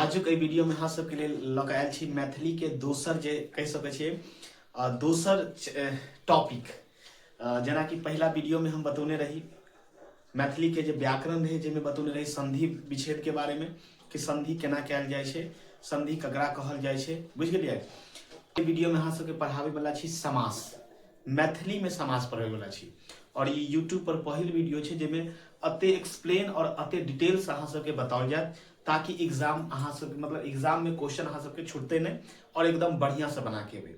आजुक एहि वीडियोमे अहाँ सबके लेल लऽ कऽ आयल छी मैथिलीके दोसर जे कहि सकै छियै दोसर टॉपिक। जेनाकि पहिला वीडियोमे हम बतौने रही मैथिलीके जे व्याकरण रहै, जाहिमे बतौने रही संधि विच्छेदके बारेमे कि संधि केना कयल जाइ छै, संधि ककरा कहल जाइ छै, बुझि गेलियै। एहि वीडियोमे अहाँ सबके पढ़ाबैवला छी समास, मैथिलीमे समास पढ़बैवला छी। और ई यूट्यूब पर पहिल वीडियो छै जाहिमे एते एक्सप्लेन और एते डिटेल्स अहाँ सबके बताओल जायत, ताकि एग्जाम अहाँ सब मतलब एग्जाम में क्वेश्चन अहाँ सबके छूटते नहीं और एकदम बढ़िया से बना के एबै।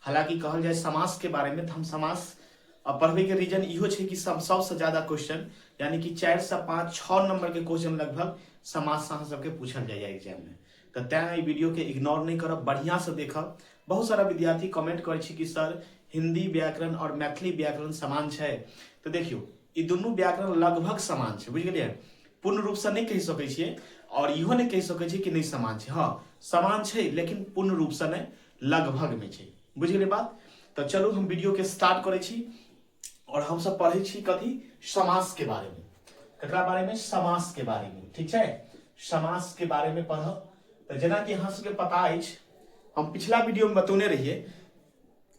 हालांकि कहल जाय समास के बारे में तो हम समास पढ़बे के रीजन इहो छै कि सबसे ज्यादा क्वेश्चन यानी कि 4 से 5 6 नंबर के क्वेश्चन लगभग समास से अहाँ सबके पूछल जाइए एग्जाम में। तो तैं ई वीडियो के इग्नोर नहीं करब, बढ़िया से देखब। बहुत सारा विद्यार्थी कमेंट करै छी कि सर हिंदी व्याकरण और मैथिली व्याकरण समान छै। तो देखियौ ई दुनू व्याकरण लगभग समान छै, बुझि गेलियै। पूर्ण रूप से नहीं कहि सकै छियै और इहो नहीं कहि सकै छियै कि नहीं समान छै। हाँ समान छै लेकिन पूर्ण रूप से नहीं, लगभग में छै, बुझि गेलियै बात। तो चलू हम वीडियो के स्टार्ट करै छी और हम सब पढ़ै छी कथी, समास के बारे में। ककरा बारे में, समास के बारे में, ठीक छै। समास के बारे में पढ़ब। तो जेनाकि अहाँ सबके पता अछि, हम पिछला वीडियो में बतौने रहियै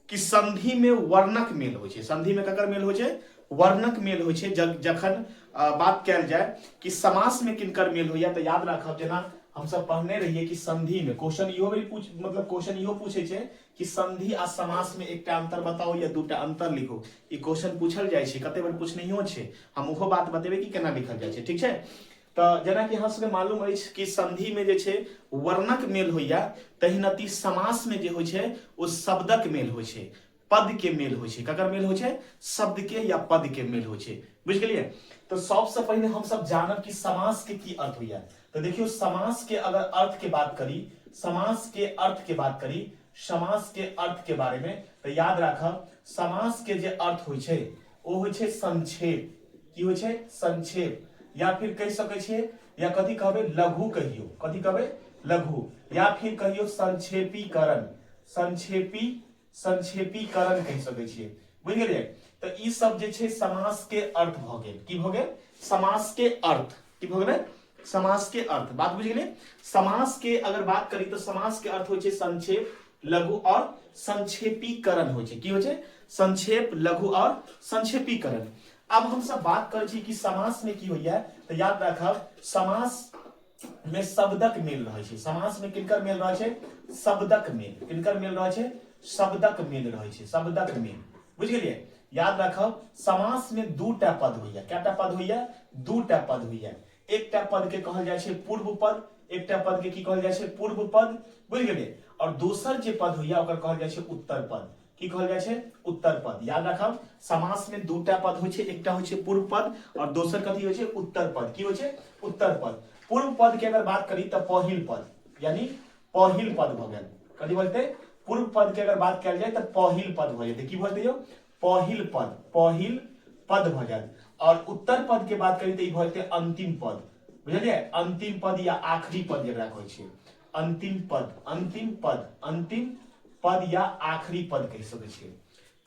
कि संधि में वर्णक मेल होइ छै। संधि में ककर मेल होइ छै, वर्णक मेल होइ छै। जखन बात कयल जाय कि समास में किनकर मेल होइया, तो याद राखब जेना हम सब पढ़ने रहियै कि संधि में क्वेश्चन इहो भी पूछ, मतलब क्वेश्चन इहो पूछै छै कि संधि आ समास में एकटा अंतर बताओ या दूटा अंतर लिखो। ई क्वेश्चन पूछल जाइ छै, कते बेर पूछनहियो छै। हम ओहो बात बतेबै कि केना लिखल जाइ छै, ठीक छै। तो जेनाकि अहाँ सबके मालूम अछि कि संधि में जे छै वर्णक मेल होइया, तहिनति समास में जे होइ छै ओ शब्दक मेल होइ छै, पद के मेल होइ छै। ककर मेल होइ छै, शब्द के या पद के मेल होइ छै, बुझि गेलियै। तो सबसे पहिने हम सब जानब कि समास के की अर्थ होइया। तो देखियौ समास के अगर अर्थ के बात करी, समास के अर्थ के बात करी, समास के अर्थ के बारे में तो याद राखब समास के जे अर्थ होइ छै ओ होइ छै संक्षेप। की होइ छै, संक्षेप, या फिर कहि सकै छियै या कथी कहबै, लघु कहियौ, कथी कहबै, लघु, या फिर कहियौ संक्षेपीकरण, संक्षेपीकरण कहि सकै छियै, बुझि गेलियै। तऽ ई सब जे छै समास के अर्थ भऽ गेल। की भऽ गेल, समास के अर्थ। की भऽ गेलै, समास के अर्थ। बात बुझि गेलियै। समास के अगर बात करी तऽ समास के अर्थ होइ छै संक्षेप, लघु और संक्षेपीकरण होइ छै। की होइ छै, संक्षेप, लघु और संक्षेपीकरण। अब हम सब बात करै छी कि समास में की होइया, तऽ याद राखब समास में शब्दक मेल रहै छै। समास में किनकर मेल रहै छै, शब्दक मेल। किनकर मेल रहै छै, शब्दक मेल रहै छै, शब्दक मेल, बुझि गेलियै। याद राखब समास में दूटा पद होइया। कएटा पद होइया, दूटा पद होइया। एकटा पद के कहल जाइ छै पूर्व पद, एकटा पद के की कहल जाइ छै, पूर्व पद, बुझि गेलियै। और दोसर जे पद होइया ओकर कहल जाइ छै उत्तर पद। की कहल जाइ छै, उत्तर पद। याद राखब समास में दूटा पद होइ छै, एकटा होइ छै पूर्व पद और दोसर कथी होइ छै, उत्तर पद। की होइ छै, उत्तर पद। पूर्व पद के अगर बात करी तऽ पहिल पद, यानी पहिल पद भऽ गेल। कथी भऽ जेतै, पूर्व पद के अगर बात कयल जाय तऽ पहिल पद भऽ जेतै। की भऽ जेतै यौ, पहिल पद, पहिल पद भऽ जायत। और उत्तर पद के बात करी तऽ ई भऽ जेतै अंतिम पद, बुझलियै, अंतिम पद या आखिरी पद जकरा कहै छियै, अंतिम पद, अंतिम पद, अंतिम पद या आखिरी पद कहि सकै छियै।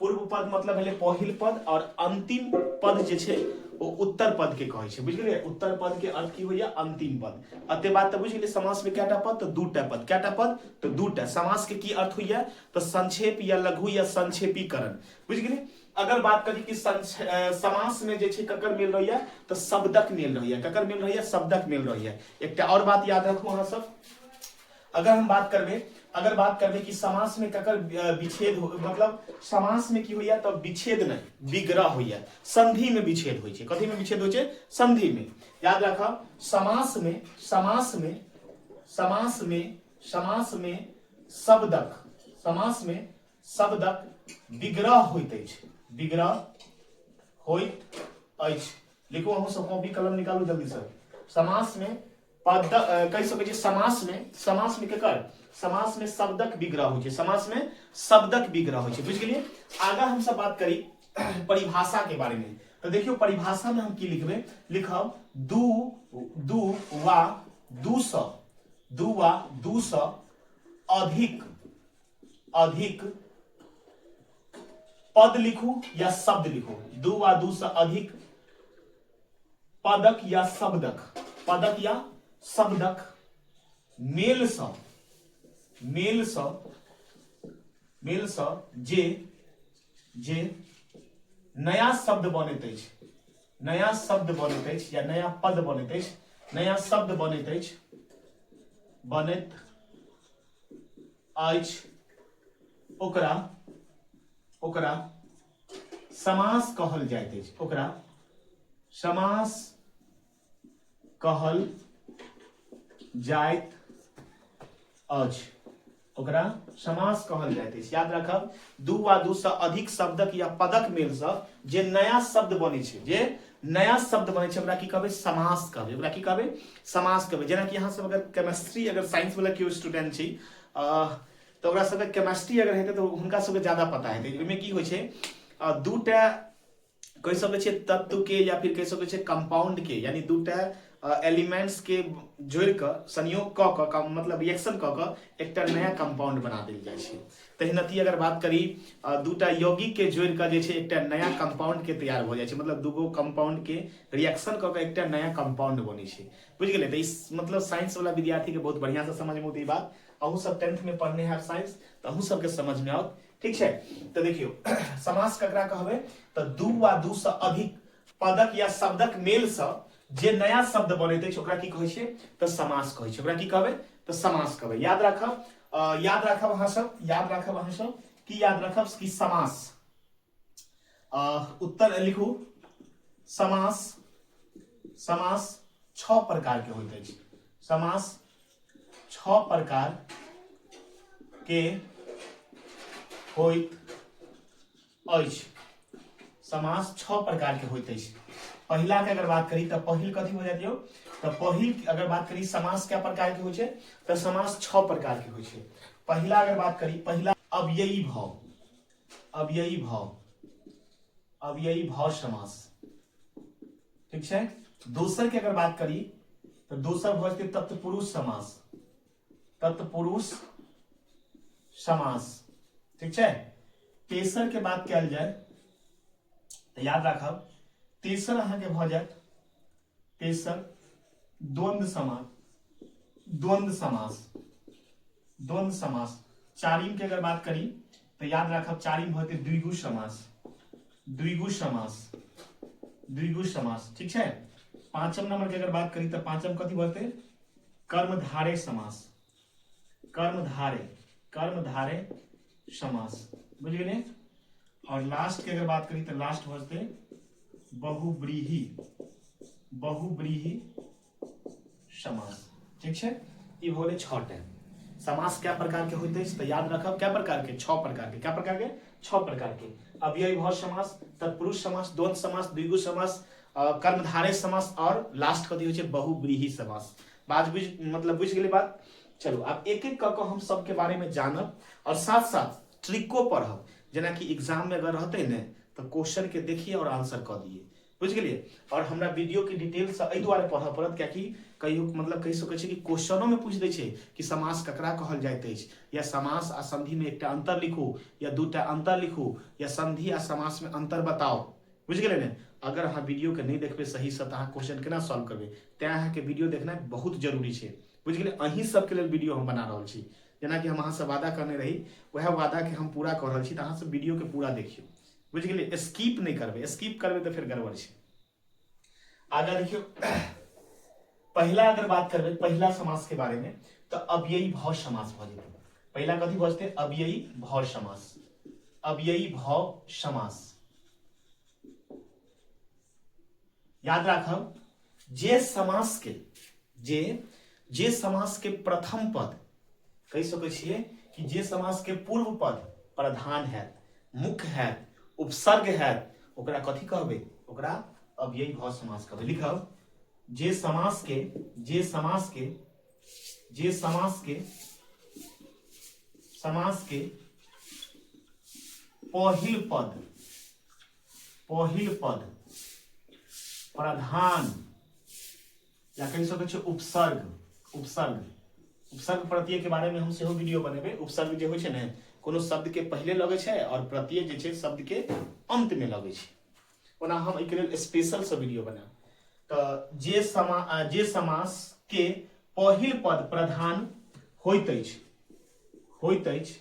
पूर्व पद मतलब भेलै पहिल पद और अंतिम पद जे छै ओ उत्तर पद के कहै छै, बुझि गेलियै। उत्तर पद के अर्थ की होइया, अंतिम पद। एते बात तऽ बुझि गेलियै। समास में कएटा पद, तऽ दूटा पद। कएटा पद, तऽ दूटा। समास के की अर्थ होइया, तऽ संक्षेप या लघु या संक्षेपीकरण, बुझि गेलियै। अगर बात करी कि समास में जे छै ककर मेल रहैया, तऽ शब्दक मेल रहैया। ककर मेल रहैया, शब्दक मेल रहैया। एकटा और बात याद रखू अहाँ सब, अगर हम बात करबे, अगर बात करबे कि समास में ककर विच्छेद हो, मतलब समास में की होइया, तऽ विच्छेद नहीं, विग्रह होइया। संधि में विच्छेद होइ छै। कथी में विच्छेद होइ छै, संधि में। याद राखब समास में, समास में, समास में, समास में शब्दक, समास में शब्दक विग्रह होइत अछि, विग्रह होइत अछि। लिखू अहूँ सब, कॉपी कलम निकालू जल्दी से। समास में पद कहि सकै छी, समास में, समास में केकर, समास में शब्दक विग्रह होइ छै, समास में शब्दक विग्रह होइ छै, बुझि गेलियै। आगा हम सब बात करी परिभाषा के बारे में, तो देखियौ परिभाषा में हम की लिखबै, लिखब दू, दू वा दू सँ, दू वा दू सँ अधिक, अधिक पद लिखू या शब्द लिखू, दू वा दू सँ अधिक पदक या शब्दक, पदक या शब्दक मेलसँ मेलसँ मेलसँ जे जे नया शब्द बनैत अछि, नया शब्द बनैत अछि या नया पद बनैत अछि, नया शब्द बनैत अछि, बनैत अछि, ओकरा ओकरा समास कहल जाइत अछि, ओकरा समास कहल जाइत अछि, ओकरा समास कहल जाइत अछि। याद राखब, दू वा दू सँ अधिक शब्दक या पदक मेलसँ जे नया शब्द बनै छै, जे नया शब्द बनै छै, ओकरा की कहबै? समास कहबै। ओकरा की कहबै? समास कहबै। जेनाकि अहाँ सब अगर केमिस्ट्री, अगर साइंस वाला केओ स्टूडेंट छी, तऽ ओकरा सबके केमिस्ट्री अगर हेतै तऽ हुनका सबके ज्यादा पता हेतै। ओहिमे की होइ छै? दूटा कहि सकै छियै तत्व के या फिर कहि सकै छियै कंपाउंड के, यानी दूटा एलिमेंट्स के जोड़ि कऽ, संयोग कऽ कऽ, मतलब रिएक्शन कऽ कऽ एकटा नया कंपाउंड बना देल जाइ छै। तहिनती अगर बात करी, दूटा यौगिक के जोड़ि कऽ जे छै एकटा नया कंपाउंड के तैयार भऽ जाइ छै, मतलब दूगो कंपाउंड के रिएक्शन कऽ कऽ एकटा नया कंपाउंड बनै छै। बुझि गेलै? तऽ ई मतलब साइंस वाला विद्यार्थी के बहुत बढ़िआँ से समझ में औतै ई बात। अहूँ सब टेंथ में पढ़ने हैब साइंस, तऽ अहूँ सबके समझ में आओत। ठीक छै? तऽ देखियौ, समास ककरा कहबै? तऽ दू वा दू सँ अधिक पदक या शब्दक मेल सँ जे नया शब्द बनैत अछि, ओकरा की कहै छियै? तऽ समास कहै छै। ओकरा की कहबै? तऽ समास कहबै। याद राखब, याद राखब अहाँ सब, याद राखब अहाँ सब। की याद राखब? कि समास, उत्तर लिखू, समास, समास 6 प्रकार के होइत अछि। समास 6 प्रकार के होइत अछि। समास 6 प्रकार के होइत अछि। पहिला के अगर बात करी तऽ पहिल कथी हो जायत यौ? तऽ पहिल अगर बात करी समास क्या प्रकार के होइ छै, तऽ समास 6 प्रकार के होइ छै। पहिला अगर बात करी, पहिला अव्ययी भाव, अव्ययी भाव, अव्ययी भाव समास। ठीक छै? दोसर के अगर बात करी तऽ दोसर भऽ जेतै तत्पुरुष समास, तत्पुरुष समास। ठीक छै? तेसर के बात कयल जाय तऽ याद राखब, तेसर अहाँके भऽ जायत, तेसर द्वंद्व समास, द्वंद्व समास, द्वंद्व समास। चारिम के अगर बात करी तऽ याद राखब, चारिम भऽ जेतै द्विगु समास, द्विगु समास, द्विगु समास। ठीक छै? पांचम नंबर के अगर बात करी तऽ पांचम कथी भऽ जेतै? कर्मधारे समास, कर्मधारे, कर्मधारे समास। बुझि गेलियै? और लास्ट के अगर बात करी तऽ लास्ट भऽ जेतै बहुव्रीहि, बहुव्रीहि समास। ठीक छै? ई भऽ गेलै 6 टा। समास कए प्रकार के होइत अछि? तऽ याद रखब, कए प्रकार के? 6 प्रकार के। कए प्रकार के? 6 प्रकार के। अव्ययीभाव समास, तत्पुरुष समास, द्वंद्व समास, द्विगु समास, कर्मधारय समास और लास्ट कथी होइ छै? बहुव्रीहि समास। बात बुझ, मतलब बुझि गेलै बात? चलू, आब एक एक कऽ कऽ हम सबके बारे में जानब और साथ साथ ट्रिको पढ़ब। जेनाकि एग्जाम में अगर रहतै ने तऽ क्वेश्चन के देखिए और आंसर कऽ दिए। बुझि गेलियै? और हमरा वीडियो के डिटेल से एहि दुआरे पढ़ऽ पड़त, कियाकि कहियो मतलब कहि सकै छै कि क्वेश्चनो में पूछि दै छै कि समास ककरा कहल जाइत अछि, या समास आ संधि में एकटा अंतर लिखू या दूटा अंतर लिखू, या संधि आ समास में अंतर बताओ। बुझि गेलै ने? अगर अहाँ वीडियो के नहि देखबै सहीसँ तऽ अहाँ क्वेश्चन केना सॉल्व करबै? तैं अहाँके वीडियो देखनाइ बहुत जरूरी छै। बुझि गेलियै? अहीं सबके लेल वीडियो हम बना रहल छी। जेनाकि हम अहाँसँ वादा करने रही, वएह वादाके हम पूरा कऽ रहल छी। तऽ अहाँ सब वीडियोके पूरा देखियौ। बुझि गेलियै? स्किप नहि करबै। स्किप करबै तऽ फेर गड़बड़ छै। आगा देखियौ, पहिला अगर बात करबै पहिला समास के बारे में तऽ अव्ययी भाव समास भऽ जेतै। पहिला कथी भऽ जेतै? अव्ययी भाव समास, अव्ययी भाव समास। याद राखब, जे समास के जे जे समास के प्रथम पद, कहि सकै छियै कि जे समास के पूर्व पद प्रधान हैत, मुख्य हैत, उपसर्ग हैत, ओकरा कथी कहबै? ओकरा अव्ययी भाव समास कहबै। लिखब, जे समास के जे समास के जे समास के समास के पहिल पद, पहिल पद प्रधान या कहि सकै छियै उपसर्ग, उपसर्ग, उपसर्ग प्रत्यय के बारे में हम सेहो वीडियो बनेबै। उपसर्ग जे होइ छै ने, कोनो शब्द के पहिले लगै छै और प्रत्यय जे छै शब्द के अंत में लगै छै। ओना हम एहिके लेल स्पेशल से वीडियो बनायब। तऽ जे समास के पहिल पद प्रधान होइत अछि, होइत अछि,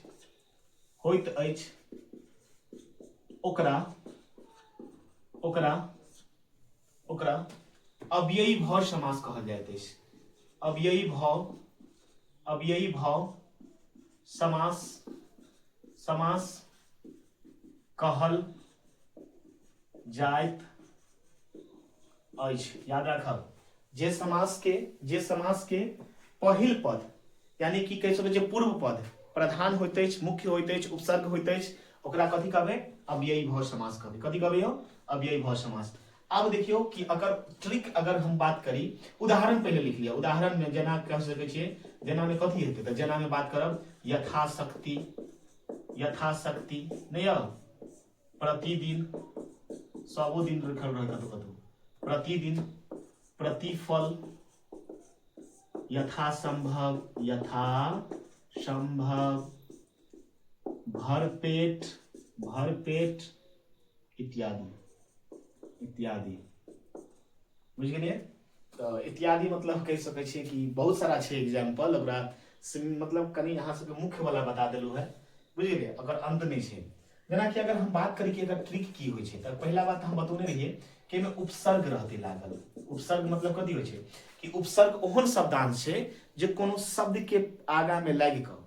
होइत अछि, ओकरा ओकरा ओकरा अव्ययी भाव समास कहल जाइत अछि। अव्ययी भाव, अव्ययी भाव समास, समास कहल जाइत अछि। याद राखब, जे समास के, जे समास के पहिल पद यानी कि कहि सकै छियै पूर्व पद प्रधान होइत अछि, मुख्य होइत अछि, उपसर्ग होइत अछि, ओकरा कथी कहबै? अव्ययी भाव समास कहबै। कथी कहबै यौ? अव्ययी भाव समास। आब देखियौ कि अगर ट्रिक अगर हम बात करी, उदाहरण पहिले लिख लिअ। उदाहरण में जेना कह सकै छियै, जेना में कथी हेतै? तऽ जेना में बात करब यथाशक्ति, यथाशक्ति नहि यौ, प्रतिदिन, सबो दिन लिखल रहै कतौ कतौ, प्रतिदिन, प्रतिफल, यथासंभव, यथासंभव, भरपेट, भरपेट इत्यादि इत्यादि। बुझि गेलियै? तऽ इत्यादि मतलब कहि सकै छियै कि बहुत सारा छै एग्जाम्पल, ओकरा मतलब कनि अहाँ सबके मुख्य वाला बता देलहुँ है, बुझि गेलियै? अगर अंत नहि छै। जेनाकि अगर हम बात करी कि एकर ट्रिक की होइ छै, तऽ पहिला बात हम बतौने रहियै कि एहिमे उपसर्ग रहतै लागल। उपसर्ग मतलब कथी होइ छै? कि उपसर्ग ओहन शब्दांश छै जे कोनो शब्द के आगा में लागि कऽ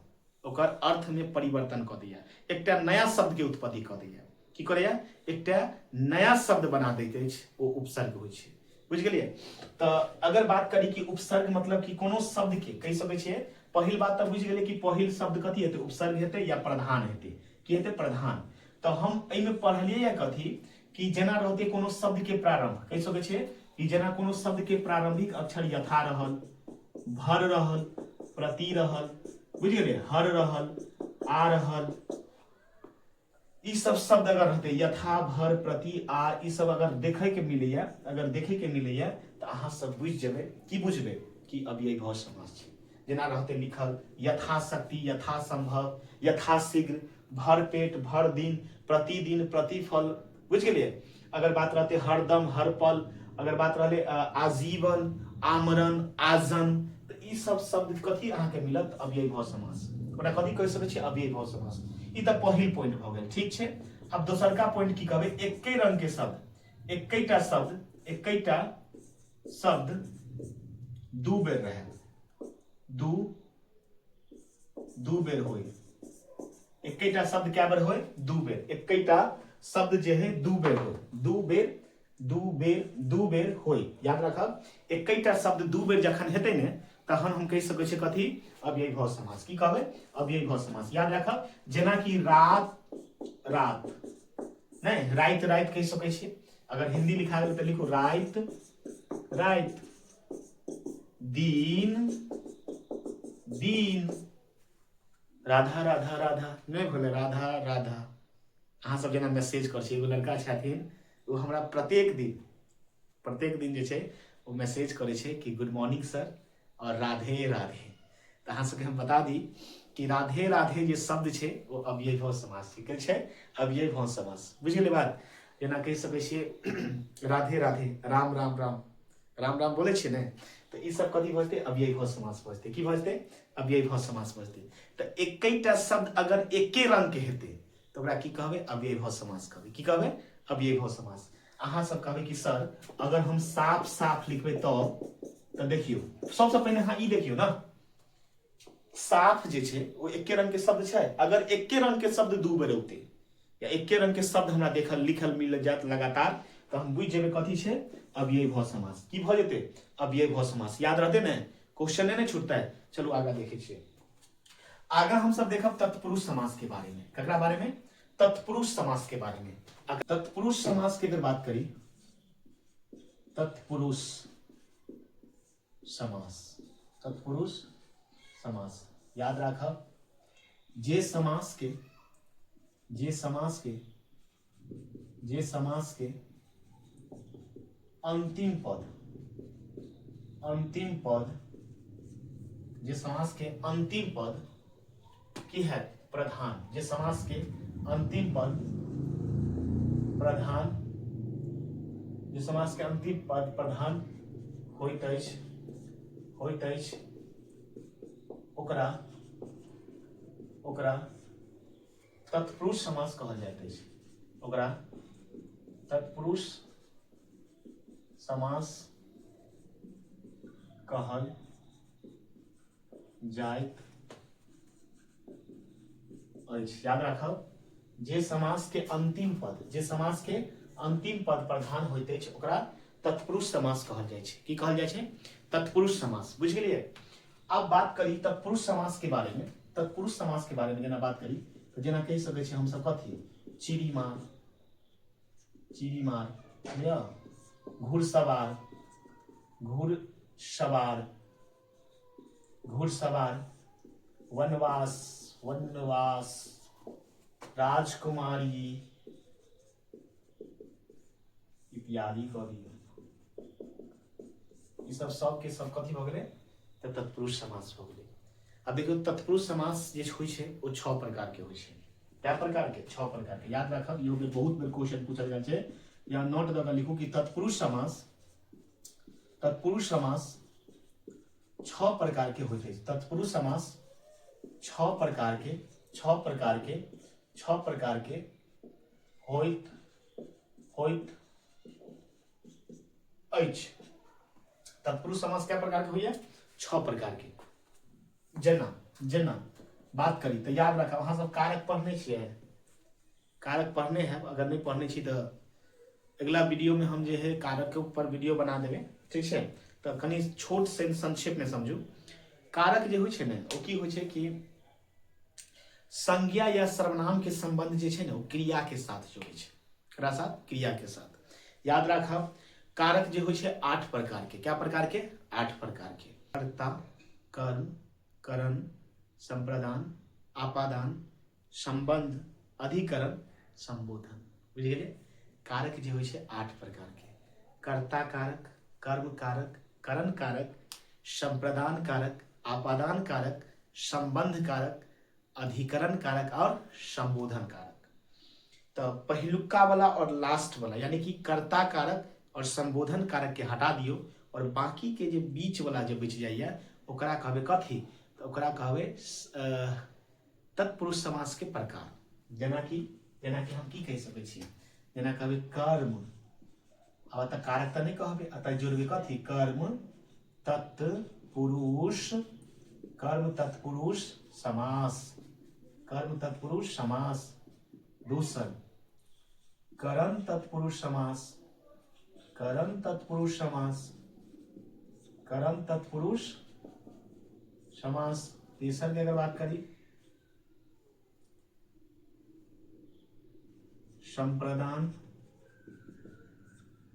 ओकर अर्थ में परिवर्तन कऽ दैया, एकटा नया शब्द के उत्पत्ति कऽ दैया। की करैया? एकटा नया शब्द बना दैत अछि, ओ उपसर्ग होइ छै। बुझि गेलियै? तऽ अगर बात करी कि उपसर्ग मतलब कि कोनो शब्द के कहि सकै छियै, पहिल बात तऽ बुझि गेलियै कि पहिल शब्द कथी हेतै? उपसर्ग हेतै या प्रधान हेतै। की हेतै? प्रधान। तऽ हम एहिमे पढ़लियै या कथी कि जेना रहतै कोनो शब्द के प्रारंभ, कहि सकै छियै कि जेना कोनो शब्द के प्रारंभिक अक्षर यथा रहल, भर रहल, प्रति रहल, बुझि गेलियै, हर रहल, आ रहल, ई सब शब्द अगर रहतै यथा, भर, प्रति, आ, ई सब अगर देखै के मिलैया, अगर देखै के मिलैया तऽ अहाँ सब बुझि जेबै। की बुझबै? कि अव्ययी भाव समास छै। जेना रहतै लिखल यथाशक्ति, यथासंभव, यथाशीघ्र, भर पेट, भर दिन, प्रतिदिन, प्रतिफल, बुझि गेलियै? अगर बात रहतै हरदम, हर पल, अगर बात रहलै आजीवन, आमरण, आजन्म, तऽ ई सब शब्द कथी अहाँके मिलत? अव्ययी भाव समास। ओकरा कथी कहि सकै छियै? अव्ययी भाव समास। ई तऽ पहिल पॉइंट भऽ गेल, ठीक छै। आब दोसरका पॉइंट की कहबै? एके रंग के शब्द, एकेटा शब्द, एकेटा शब्द दू बेर रहै, दू दू बेर होय, एकेटा शब्द कए बेर होय? दू बेर। एकेटा शब्द जे है दू बेर होय, दू बेर, दू बेर, दू बेर होय। याद रखब, एकेटा शब्द दू बेर जखन हेतै ने तहन हम कहि सकै छियै कथी? अव्ययी भाव समास। की कहबै? अव्ययी भाव समास। याद रखब, जेनाकि रात, रात नहि, राति, राति कहि सकै छियै। अगर हिंदी लिखा गेल तऽ लिखू राति, राति, दिन, दिन, राधा, राधा, राधा नहि भेलै, राधा, राधा। अहाँ सब जेना मैसेज करै छी, एगो लड़का छथिन, ओ हमरा प्रत्येक दिन, प्रत्येक दिन जे छै ओ मैसेज करै छै कि गुड मॉर्निंग सर और राधे राधे। तऽ अहाँ सबके हम बता दी कि राधे राधे जे शब्द छै ओ अव्ययभाव समास छै। के छै? अव्ययभाव समास। बुझि गेलै बात? जेना कहि सकै छियै राधे राधे, राम राम, राम राम राम बोलै छियै ने, तऽ ई सब कथी भऽ जेतै? अव्ययभाव समास भऽ जेतै। की भऽ जेतै? अव्ययभाव समास भऽ जेतै। तऽ एकेटा शब्द अगर एके रंग के हेतै तऽ ओकरा की कहबै? अव्ययभाव समास कहबै। की कहबै? अव्ययभाव समास। अहाँ सब कहबै कि सर अगर हम साफ साफ लिखबै तब? तऽ देखियौ, सबसँ पहिने अहाँ ई देखियौ ने, साफ जे छै ओ एके रंग के शब्द छै। अगर एके रंग के शब्द दू बेर औतै या एके रंग के शब्द हमरा देखल लिखल मिल जायत लगातार तऽ हम बुझि जेबै कथी छै? अव्ययभाव समास। की भऽ जेतै? अव्ययभाव समास। याद रहतै ने? क्वेश्चन नहि ने छूटतै? चलू आगाँ देखै छियै। आगाँ हम सब देखब तत्पुरुष समास के बारे में। ककरा बारे में? तत्पुरुष समास के बारे में। अगर तत्पुरुष समास के अगर बात करी, तत्पुरुष समास, तत्पुरुष समास याद राखब, जे समास के, जे समास के, जे समास के अंतिम पद, अंतिम पद, जे समास के अंतिम पद की है? प्रधान। जे समास के अंतिम पद प्रधान, जे समास के अंतिम पद प्रधान होइत अछि, होइत अछि, ओकरा ओकरा तत्पुरुष समास कहल जाइत अछि। ओकरा तत्पुरुष समास कहल जाइत अछि। याद राखब, जे समास के अंतिम पद, जे समास के अंतिम पद प्रधान होइत अछि ओकरा तत्पुरुष समास कहल जाइ छै। की कहल जाइ छै? तत्पुरुष समास। बुझि गेलियै? आब बात करी तत्पुरुष समास के बारे में। तत्पुरुष समास के बारे में जेना बात करी तऽ जेना कहि सकै छी हमसब कथी? चिड़ीमार, चिड़ीमार, बुझलियै? घुड़सवार, घुड़सवार, घुड़सवार, वनवास, वनवास, राजकुमारी इत्यादि कऽ दियौ। ई सब सब के सब कथी भऽ गेलै? तऽ तत्पुरुष समास भऽ गेलै। आब देखियौ, तत्पुरुष समास जे होइ छै ओ 6 प्रकार के होइ छै। कए प्रकार के? 6 प्रकार के। याद राखब, इहो बेर बहुत बेर क्वेश्चन पूछल जाइ छै। यहाँ नोट दऽ कऽ लिखू कि तत्पुरुष समास, तत्पुरुष समास 6 प्रकार के होइत अछि। तत्पुरुष समास 6 प्रकार के, 6 प्रकार के, 6 प्रकार के होइत होइत अछि। तत्पुरुष समास कए प्रकार के होइया? 6 प्रकार के। जेना जेना बात करी तऽ याद राखब, अहाँ सब कारक पढ़ने छियै? कारक पढ़ने हैब। अगर नहि पढ़ने छी तऽ अगला वीडियो में हम जे है कारक के ऊपर वीडियो बना देबै, ठीक छै? तऽ कनि छोट से संक्षेप में समझू। कारक जे होइ छै ने, ओ की होइ छै कि संज्ञा या सर्वनाम के संबंध जे छै ने ओ क्रिया के साथ जोड़ै छै। ककरा साथ? क्रिया के साथ। याद राखब, कारक जे होइ छै 8 प्रकार के। क्या प्रकार के? 8 प्रकार के। कर्ता, कर्म, करण, संप्रदान, आपादान, संबंध, अधिकरण, संबोधन। बुझि गेलियै? कारक जे होइ छै 8 प्रकार के। कर्ता कारक, कर्म कारक, करण कारक, संप्रदान कारक, आपादान कारक, संबंध कारक, अधिकरण कारक और संबोधन कारक। तऽ पहिलुका वाला और लास्ट वाला यानी कि कर्ता कारक और संबोधन कारक के हटा दियौ और बाकी के जे बीच वाला जे बचि जाइए ओकरा कहबै कथी? तऽ ओकरा कहबै तत्पुरुष समास के प्रकार। जेनाकि जेनाकि हम की कहि सकै छी? जेना कहबै कर्म। आब एतऽ कारक तऽ नहि कहबै, एतऽ जोड़बै कथी? कर्म तत्पुरुष, कर्म तत्पुरुष समास, कर्म तत्पुरुष समास। दोसर करण तत्पुरुष समास, करण तत्पुरुष समास, करण तत्पुरुष समास। तेसर के अगर बात करी संप्रदान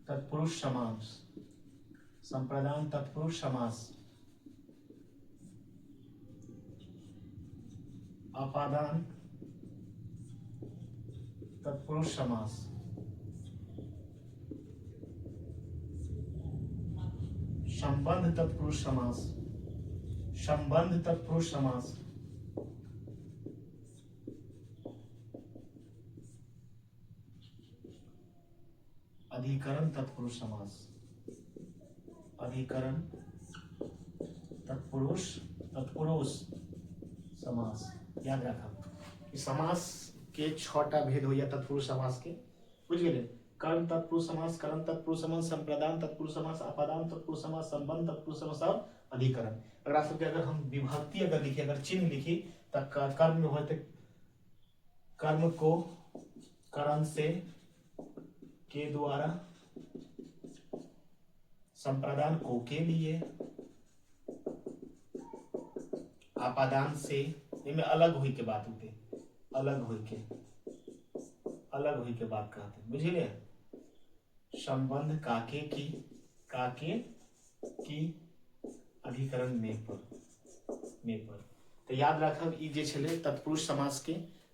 तत्पुरुष समास, संप्रदान तत्पुरुष समास, अपादान तत्पुरुष समास, संबंध तत्पुरुष समास, संबंध तत्पुरुष समास, अधिकरण तत्पुरुष समास, अधिकरण तत्पुरुष तत्पुरुष समास। याद राखब कि समास के 6टा भेद होइया तत्पुरुष समास के। बुझि गेलियै? कर्म तत्पुरुष समास, करण तत्पुरुष समास, संप्रदान तत्पुरुष समास, अपादान तत्पुरुष समास, संबंध तत्पुरुष समास और अधिकरण। एकरा सबके अगर हम विभक्ति अगर लिखी, अगर चिन्ह लिखी तऽ कर्म में होते कर्म को करण से के द्वारा, संप्रदान को के लिए, आपादान से, इनमें अलग हुई के बात होते, अलग हुई के, अलग हुई के बात कहते, बुझलिए? संबंध काके की, काके की, अधिकरण में पर, में पर। तऽ याद राखब, ई जे छलै तत्पुरुष समास के,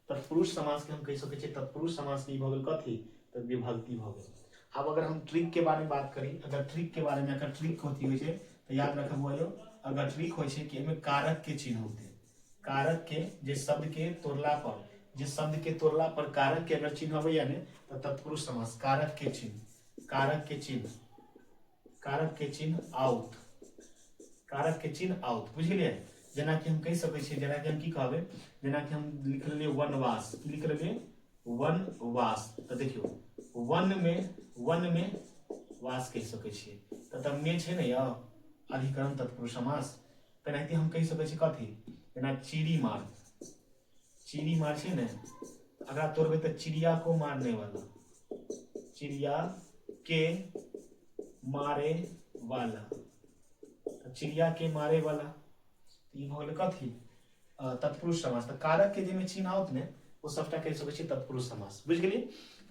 तत्पुरुष समास के हम कहि सकै छियै तत्पुरुष समास के ई भऽ गेल कथी? तऽ विभक्ति भऽ गेल। आब अगर हम ट्रिक के बारे में बात करी, अगर ट्रिक के बारे में, अगर ट्रिक कथी होइ छै तऽ याद राखब यौ, अगर ट्रिक होइ छै कि एहिमे कारक के चिन्ह होतै। कारक के जे शब्द के तोड़ला पर, जे शब्द के तोड़ला पर कारक के अगर चिन्ह अबैया ने तऽ तत्पुरुष समास। कारक के चिन्ह, कारक के चिन्ह, कारक के चिन्ह आउत, कारक के चिन्ह आउत। बुझलियै? जेनाकि हम कहि सकै छियै, जेनाकि हम की कहबै, जेनाकि हम लिख लेलियै वनवास, की लिख लेलियै? वनवास। तऽ देखियौ वन में, वन में वास कहि सकै छियै, तऽ तऽ मे छै ने यौ अधिकरण तत्पुरुष समास। तेनाहिते हम कहि सकै छी कथी, जेना चिड़ी मार, चिड़ी मार छै ने, अगरा तोड़बै तऽ चिड़िया को मारने वाला, चिड़िया के मारे वाला, तऽ चिड़िया के मारे वाला, ई भऽ गेलै कथी? तत्पुरुष समास। तऽ कारक के जाहिमे चिन्ह आओत ने ओ सबटा कहि सकै छियै तत्पुरुष समास। बुझि गेलियै?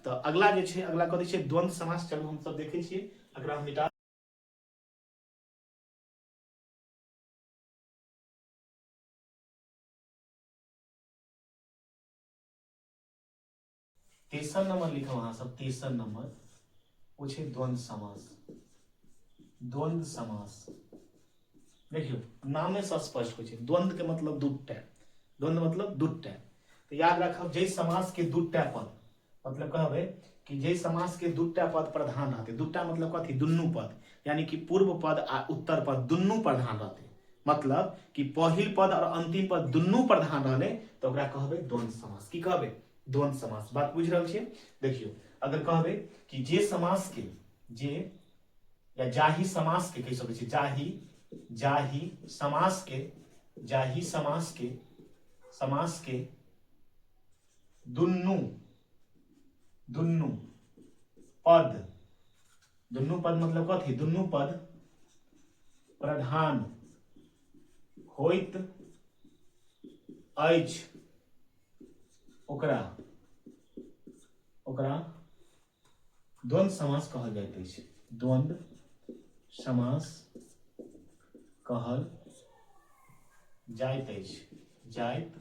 तऽ अगला जे छै, अगला कथी छै? द्वंद्व समास। चलू हमसब देखै छियै, एकरा हम मिटा। तेसर नंबर लिखब अहाँ सब, तेसर नंबर ओ छै द्वंद्व समास। द्वंद्व समास देखियौ नामे से स्पष्ट होइ छै, द्वंद्व के मतलब दूटा, द्वंद्व मतलब दूटा। तऽ याद राखब जाहि समास के दूटा पद, मतलब कहबै कि जाहि समास के दूटा पद प्रधान रहतै, दूटा मतलब कथी? दुनू पद, यानी कि पूर्व पद आ उत्तर पद दुनू प्रधान रहतै, मतलब कि पहिल पद और अंतिम पद दुनू प्रधान रहले तऽ ओकरा कहबै द्वंद्व समास। की कहबै? द्वंद्व समास। बात बुझि रहल छियै? देखियौ अगर कहबै कि जे समास के, जे या जाहि समास के कहि सकै छी, जाहि, जाहि समास के, जाहि समास के, समास के दुनू, दुनू पद, दुनू पद मतलब कथी? दुनू पद प्रधान होइत अछि ओकरा, ओकरा द्वंद्व समास कहल जाइत अछि। द्वंद्व समास कहल जाइत अछि, जाइत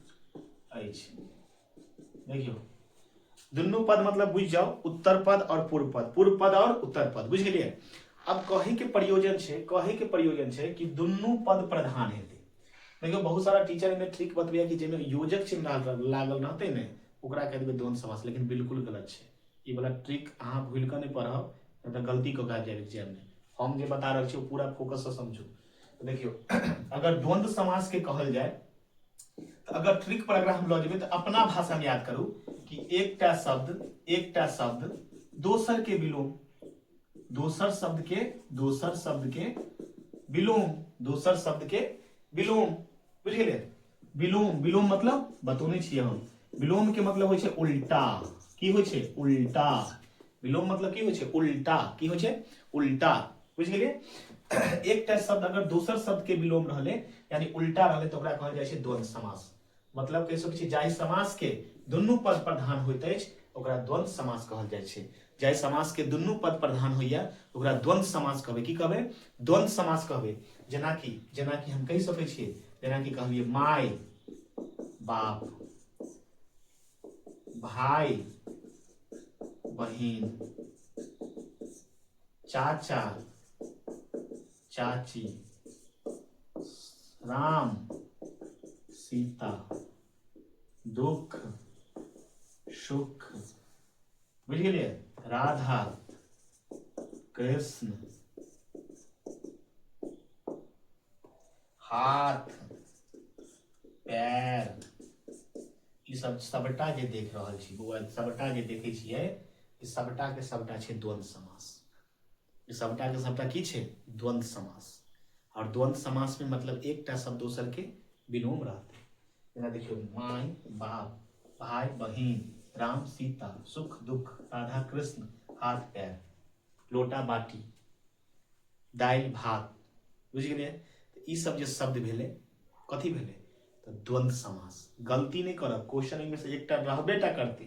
अछि। देखियौ दुनू पद मतलब बुझि जाउ, उत्तर पद और पूर्व पद, पूर्व पद और उत्तर पद, बुझि गेलियै? अब कहे के प्रयोजन छै, कहे के प्रयोजन छै कि दुनू पद प्रधान हेतै। देखियौ बहुत सारा टीचर एहिमे ट्रिक बतबैया कि जाहिमे योजक चिन्ह लागल रहतै ने ओकरा कहि देबै द्वंद्व समास, लेकिन बिल्कुल गलत छै। ई वाला ट्रिक अहाँ भूलि कऽ नहि पढ़ब, नहि तऽ गलती कऽ के आबि जायब एग्जाम में। हम जे बता रहल छी ओ पूरा फोकस से समझू। देखियौ अगर द्वंद्व समास के कहल जाय तऽ अगर ट्रिक पर अगर हम लऽ जेबै तऽ अपना भाषा में याद करू कि एकटा शब्द, एकटा शब्द दोसर के विलोम, दोसर शब्द के, दोसर शब्द के विलोम, दोसर शब्द के विलोम, बुझि गेलियै? विलोम, विलोम मतलब बतौने छियै हम, विलोम के मतलब होइ छै उल्टा। की होइ छै? उल्टा। विलोम मतलब की होइ छै? उल्टा। की होइ छै? उल्टा। बुझि गेलियै? एकटा शब्द अगर दोसर शब्द के विलोम रहले यानी उल्टा रहले तऽ ओकरा कहल जाइ छै द्वंद्व समास। मतलब कहि सकै छी जाहि समास के दुनू पद प्रधान होइत अछि ओकरा द्वंद्व समास कहल जाइ छै। जाहि समास के दुनू पद प्रधान होइया ओकरा द्वंद्व समास कहबै। की कहबै? द्वंद्व समास कहबै। जेनाकि, जेनाकि हम कहि सकै छियै, जेनाकि कहलियै माय बाप, भाई बहिन, चाचा चाची, राम सीता, दुख सुख, बुझि गेलियै? राधा कृष्ण, हाथ पैर, ई सब सबटा जे देख रहल छी बौआ, सबटा जे देखै छियै ई सबटा के सबटा छै द्वंद्व समास। ई सबटा के सबटा की छै? द्वंद्व समास। और द्वंद्व समास में मतलब एकटा शब्द दोसर के विलोम रहतै। जेना देखियौ माय बाप, भाई बहिन, राम सीता, सुख दुख, राधा कृष्ण, हाथ पैर, लोटा बाटी, दालि भात, बुझि गेलियै? तऽ ई सब जे शब्द भेलै कथी भेलै? तऽ द्वंद्व समास। गलती नहि करब, क्वेश्चन एहिमे से एकटा रहबे टा करतै,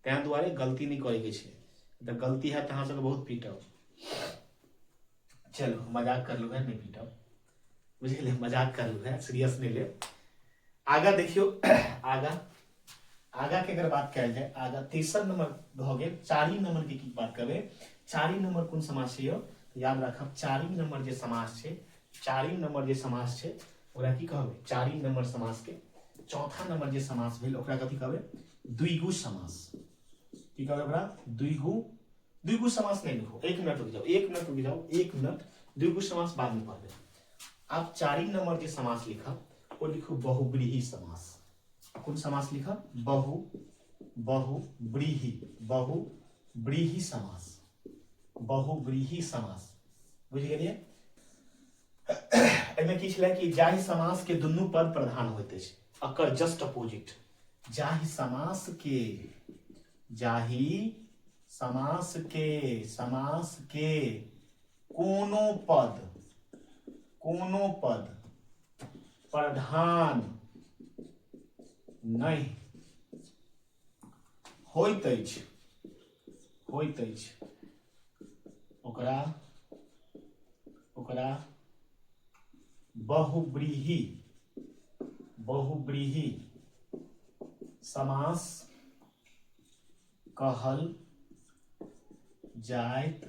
तैं दुआरे गलती नहि करैके छै। तऽ गलती हैत तऽ अहाँ सबके बहुत पीटब। चलू मजाक करलू है, नहि पीटब, बुझि गेलियै? मजाक करलू है, सीरियस नहि लेब। आगा देखियौ, आगा, आगा के अगर बात कयल जाय, आगा तेसर नंबर भऽ गेल। चारिम नंबर के की बात करबै? चारिम नंबर कोन समास छै यौ? याद राखब चारिम नंबर जे समास छै, चारिम नंबर जे समास छै ओकरा की कहबै? चारिम नंबर समास के चौथा नंबर जे समास भेल ओकरा कथी कहबै? द्विगु समास। की कहबै ओकरा? द्विगु। द्विगु समास नहीं लिखो, एक मिनट रुक जाओ, एक मिनट रुक जाओ, एक मिनट, द्विगु समास बाद में पढ़बै। आब चारिम नंबर जे समास लिखब ओ लिखू बहुव्रीहि समास। कोन समास लिखब? बहुव्रीहि, बहुव्रीहि समास, बहुव्रीहि समास। बुझि गेलियै? एहिमे की छलै कि जाहि समास के दुनू पद प्रधान होइत अछि, अकर जस्ट अपोजिट। जाहि समास के, जाहि समास के, समास के कोनो पद, कोनो पद प्रधान नहि होइत अछि, होइत अछि, ओकरा, ओकरा बहुव्रीहि, बहुव्रीहि समास कहल जाइत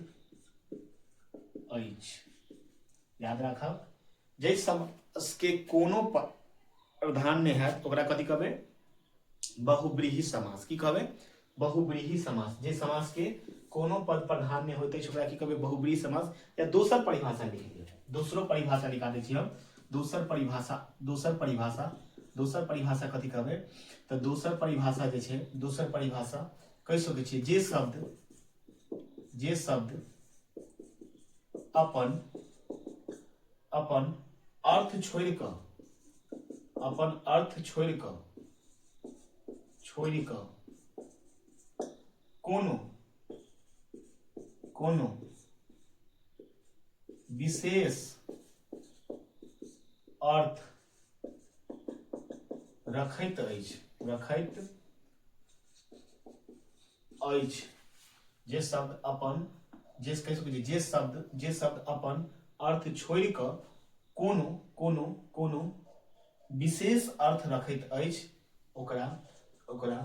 अछि। याद राखब, जाहि समास के कोनो प्रधान नहि हैत ओकरा कथी कहबै? बहुव्रीहि समास। की कहबै? बहुव्रीहि समास। जे समास के कोनो पद प्रधान नहि होइत अछि ओकरा की कहबै? बहुव्रीहि समास। या दोसर परिभाषा लिख लियौ, दोसरो परिभाषा लिखा दै छी हम। दोसर परिभाषा, दोसर परिभाषा, दोसर परिभाषा कथी कहबै? तऽ दोसर परिभाषा जे छै, दोसर परिभाषा कहि सकै छियै जे शब्द, जे शब्द अपन, अपन अर्थ छोड़ि कऽ, अपन अर्थ छोड़ि कऽ, छोड़ि कऽ कोनो, कोनो विशेष अर्थ रखैत अछि, रखैत अछि। जे शब्द अपन, जे कहि सकै छी, जे शब्द, जे शब्द अपन अर्थ छोड़ि कऽ कोनो, कोनो, कोनो विशेष अर्थ रखैत अछि ओकरा, ओकरा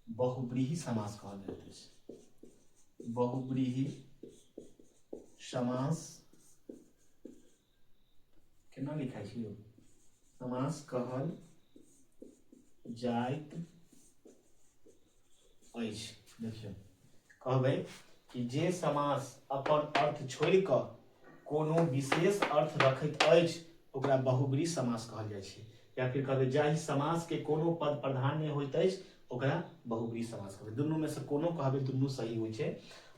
बहुव्रीहि समास कहल जाइत अछि। बहुव्रीहि समास केना लिखाइ छै यौ? समास कहल जाइत अछि। देखियौ, कहबै कि जे समास अपन अर्थ छोड़ि कऽ कोनो विशेष अर्थ रखैत अछि ओकरा बहुव्रीहि समास कहल जाइ छै। या फिर कहबै जाहि समास के कोनो पद प्रधान नहि होइत अछि ओकरा बहुव्रीहि समास कहबै। दुनू में से कोनो कहबै दुनू सही होइ छै।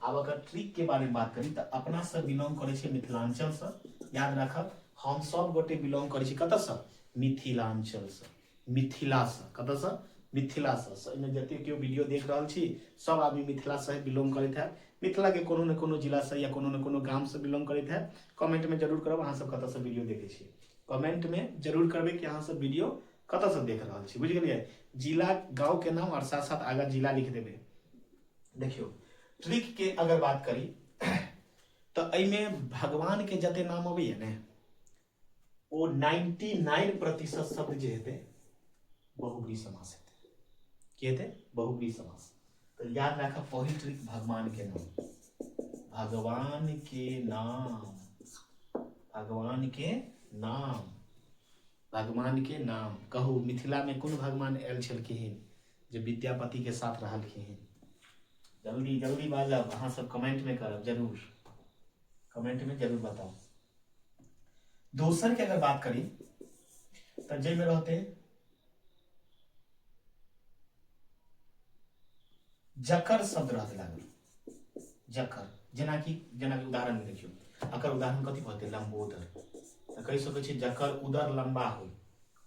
आब अगर ट्रिक के बारे में बात करी तऽ अपना सब बिलोंग करै छियै मिथिलांचल से। याद राखब, हम सब गोटे बिलोंग करै छी कतऽ से? मिथिलांचल से, मिथिला से। कतऽ से? मिथिला से। एहिमे जते केओ वीडियो देख रहल छी सब आदमी मिथिला से बिलोंग करैत हैत, मिथिला के कोनो ने कोनो जिला से या कोनो ने कोनो गाम से बिलोंग करैत हैत। कमेंट में जरूर करब अहाँ सब कतऽ से वीडियो देखै छी। कमेंट में जरूर करबै कि अहाँ सब वीडियो कतऽ से देख रहल छी। बुझि गेलियै? जिला, गाँव के नाम और साथ साथ आगा जिला लिख देबै। देखियौ, ट्रिक के अगर बात करी तऽ एहिमे भगवान के जते नाम अबैया ने ओ 99% शब्द जे हेतै बहुव्रीहि समास हेतै। की हेतै? बहुव्रीहि समास। तऽ याद राखब पहिल ट्रिक भगवान के नाम, भगवान के नाम, भगवान के नाम, भगवान के नाम। कहू मिथिला में कोन भगवान आयल छलखिन जे विद्यापति के साथ रहलखिन? जल्दी जल्दी बाजब, अहाँ सब कमेंट में करब जरूर, कमेंट में जरूर बताउ। दोसर के अगर बात करी तऽ जाहिमे रहते जकर शब्द रहते लागल, जकर, जेनाकि, जेनाकि उदाहरण में देखियौ, अकर उदाहरण कथी कहते? लंबोदर। तऽ कहि सकै छी जकर उदर लंबा हो,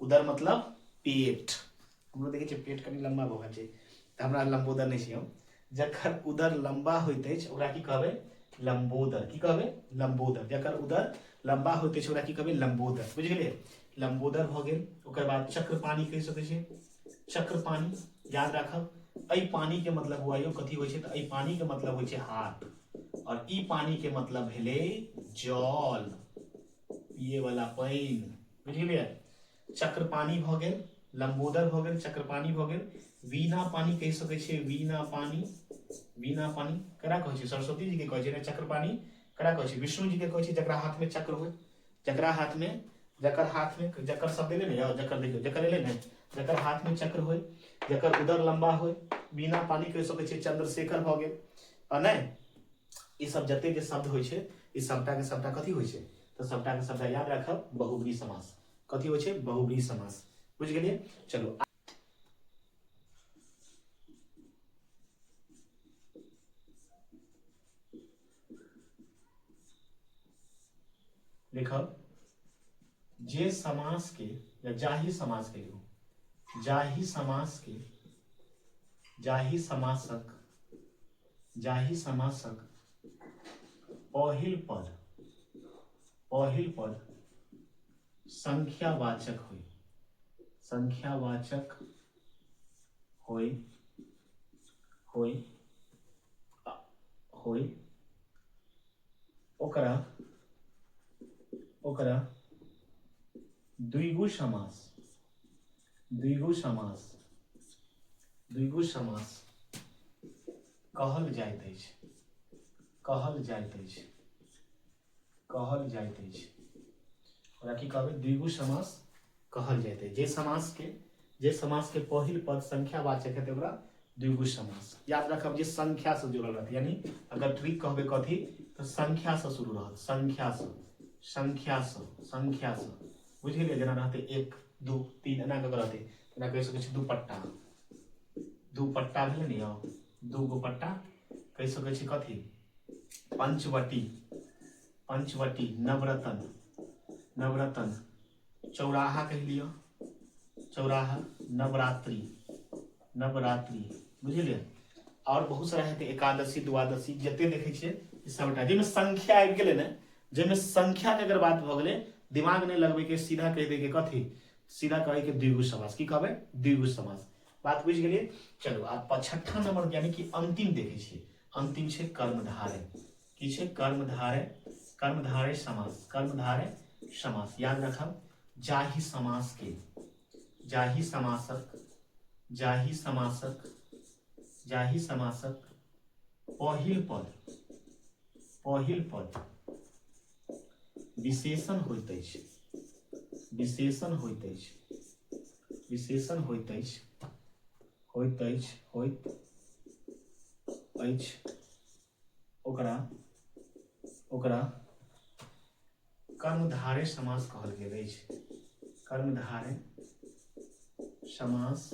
उदर मतलब पेट। हमरो देखै छियै पेट कनि लम्बा भऽ गेल छै तऽ हमरा लम्बोदर नहि छी हम। जकर उदर लम्बा होइत अछि ओकरा की कहबै? लम्बोदर। की कहबै? लम्बोदर। जकर उदर लम्बा होइत अछि ओकरा की कहबै? लम्बोदर। बुझि गेलियै? लम्बोदर भऽ गेल। ओकर बाद चक्रपाणि कहि सकै छियै, चक्रपाणि। याद राखब, एहि पानी के मतलब हुआ यौ कथी होइ छै? तऽ एहि पानी के मतलब होइ छै हाथ, और ई पानी के मतलब भेलै जल, पिए वाला पानि। बुझि गेलियै? चक्रपाणि भऽ गेल, लम्बोदर भऽ गेल, चक्रपाणि भऽ गेल। वीणा पानी कहि सकै छियै, वीणा पानी, वीणा पानी ककरा कहै छै? सरस्वती जी के कहै छै ने। चक्रपाणि ककरा कहै छै? विष्णु जी के कहै छै, जकरा हाथ में चक्र होय, जकरा हाथ में, जकर हाथ में, जकर शब्द एलै ने यौ, जकर, देखियौ जकर एलै ने, जकर हाथ में चक्र होय, जकर उदर लम्बा होय, वीणा पानी कहि सकै छियै। चंद्रशेखर भऽ गेल। आ नहि, ई सब जते जे शब्द होइ छै ई सबटा के सबटा कथी होइ छै? तऽ सबटा के सबटा याद राखब बहुव्रीहि समास। कथी होइ छै? बहुव्रीहि समास। बुझि गेलियै? चलू, लिखब जे समास के या जाहि समास के लिखू, जाहि समास के, जाहि समासक, जाहि समासक पहिल पद, पहिल पद संख्यावाचक होय, संख्यावाचक होय, होय, होय, ओकरा, ओकरा द्विगु समास, द्विगु समास, द्विगु समास कहल जाइत अछि, कहल जाइत अछि, कहल जाइत अछि। ओकरा की कहबै? द्विगु समास कहल जाइत अछि। जे समास के, जे समास के पहिल पद संख्यावाचक हेतै ओकरा द्विगु समास। याद रखब जे संख्या से जुड़ल रहत, यानी अगर ट्रिक कहबै कथी, तऽ संख्या से शुरू रहत, संख्या से, संख्या से, संख्या से। बुझि गेलियै? जेना रहतै 1 2 3 एना कऽ रहतै, जेना कहि सकै छी दू पट्टा, दू पट्टा भेलै ने यौ, दू गो पट्टा कहि सकै छी कथी, पंचवटी, पंचवटी, नवरत्न, नवरत्न, चौराहा कहि लिअ, चौराहा, नवरात्रि, नवरात्रि। बुझलियै? आओर बहुत सारा हेतै, एकादशी, द्वादशी, जते देखै छियै ई सबटा जाहिमे संख्या आबि गेलै ने, जाहिमे संख्या के अगर बात भऽ गेलै, दिमाग नहि लगबै के, सीधा कहि दै के कथी, सीधा कहै के द्विगु समास। की कहबै? द्विगु समास। बात बुझि गेलियै? चलू आब छठा नंबर यानी कि अंतिम देखै छियै। अंतिम छै कर्मधारय। की छै? कर्मधारय, कर्मधारय समास, कर्मधारय समास। याद रखब जाहि समास के, जाहि समासक, जाहि समासक, जाहि समासक पहिल पद, पहिल पद विशेषण होइत अछि, विशेषण होइत अछि, विशेषण होइत अछि, होइत अछि, होइत अछि, ओकरा, ओकरा कर्मधारय समास कहल गेल अछि। कर्मधारय समास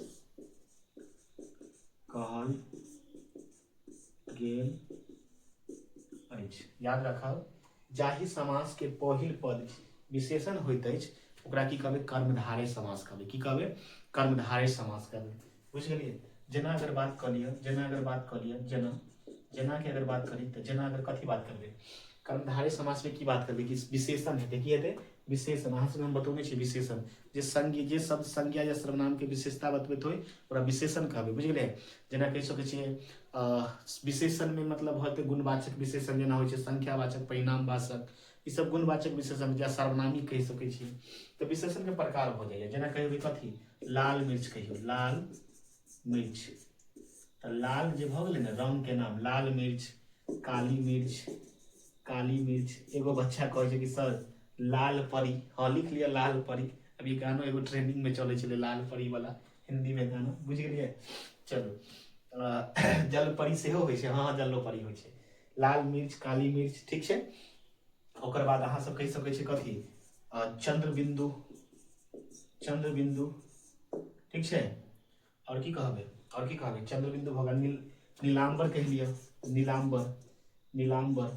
कहल गेल अछि। याद रखब जाहि समास के पहिल पद विशेषण होइत अछि ओकरा की कहबै? कर्मधारय समास कहबै। की कहबै? कर्मधारय समास कहबै। बुझि गेलियै? जेना अगर बात कऽ लिअ, जेना अगर बात कऽ लिअ, जेना, जेना के अगर बात करी तऽ जेना अगर कथी बात करबै? कर्मधारय समास में की बात करबै? कि विशेषण हेतै। की हेतै? विशेषण। अहाँ सबके हम बतौने छी विशेषण, जे संज्ञा, जे शब्द संज्ञा या सर्वनाम के विशेषता बतबैत होय ओकरा विशेषण कहबै। बुझि गेलियै? जेना कहि सकै छियै विशेषण में मतलब होतै गुणवाचक विशेषण, जेना होइ छै संख्यावाचक, परिणामवाचक, ई सब गुणवाचक विशेषण या सर्वनामी कहि सकै छियै। तऽ विशेषण के प्रकार भऽ जाइए। जेना कहियो कथी, लाल मिर्च कहियो, लाल मिर्च, तऽ लाल जे भऽ गेलै ने रंग के नाम, लाल मिर्च, काली मिर्च, काली मिर्च। एगो बच्चा कहै छै कि सर लाल परी, हाँ लिख लिअ लाल परी। अभी गानो एगो ट्रेंडिंग में चलै छलै लाल परी वाला, हिंदी में गाना, बुझि गेलियै? चलू, जल परी सेहो होइ छै, हाँ जलो परी होइ छै। लाल मिर्च, काली मिर्च, ठीक छै। ओकर बाद अहाँ सब कहि सकै छी कथी, चंद्रबिंदु, चंद्रबिंदु, ठीक छै। और की कहबै, और की कहबै, चंद्रबिंदु भऽ गेल, नीलांबर कहि लिअ, नीलांबर, नीलांबर,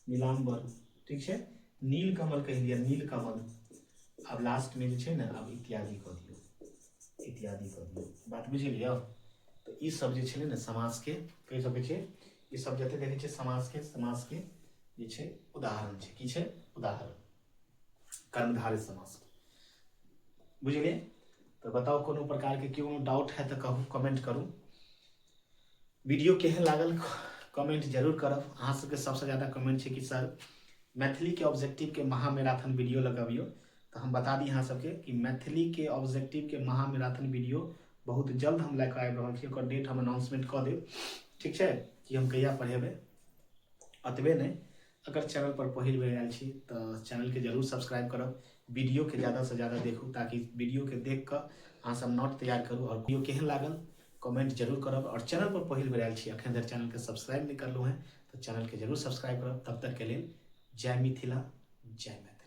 नीलांबर, ठीक छै। नील कमल कहि लिअ, नील कमल। आब लास्ट में जे छै ने, आब इत्यादि कऽ दियौ, इत्यादि कऽ दियौ। बात बुझि लिअ? तऽ ई सब जे छलै ने समास के कहि सकै छियै, ई सब जते देखै छियै समास के, समास के जे छै उदाहरण छै। की छै? उदाहरण, कर्मधारय समास। बुझलियै? तऽ बताउ कोनो प्रकार के कोनो डाउट है तऽ कहू, कमेंट करू। वीडियो केहन लागल कमेंट जरूर करब। अहाँ सबके सबसँ ज्यादा कमेंट छै कि सर मैथिली के ऑब्जेक्टिव के महामैराथन वीडियो लगाबियौ। तऽ हम बता दी अहाँ सबके कि मैथिली के ऑब्जेक्टिव के महामैराथन वीडियो बहुत जल्द हम लए कऽ आबि रहल छी। ओकर डेट हम अनाउंसमेंट कऽ देब, ठीक छै, कि हम कहिया पढ़ेबै। एतबे नहि, अगर चैनल पर पहिल बेर आयल छी तऽ चैनलके जरूर सब्सक्राइब करब, वीडियोके ज़्यादासँ ज़्यादा देखू, ताकि वीडियोके देख कऽ अहाँ सब नोट तैयार करू। आओर वीडियो केहन लागल कमेंट जरूर करब। और चैनल पर पहिल बेर आयल छी, अखन धरि चैनलके सब्सक्राइब नहि करलहुँ हेँ तऽ चैनलके जरूर सब्सक्राइब करब। तब तकके लेल जय मिथिला, जय मैथिली।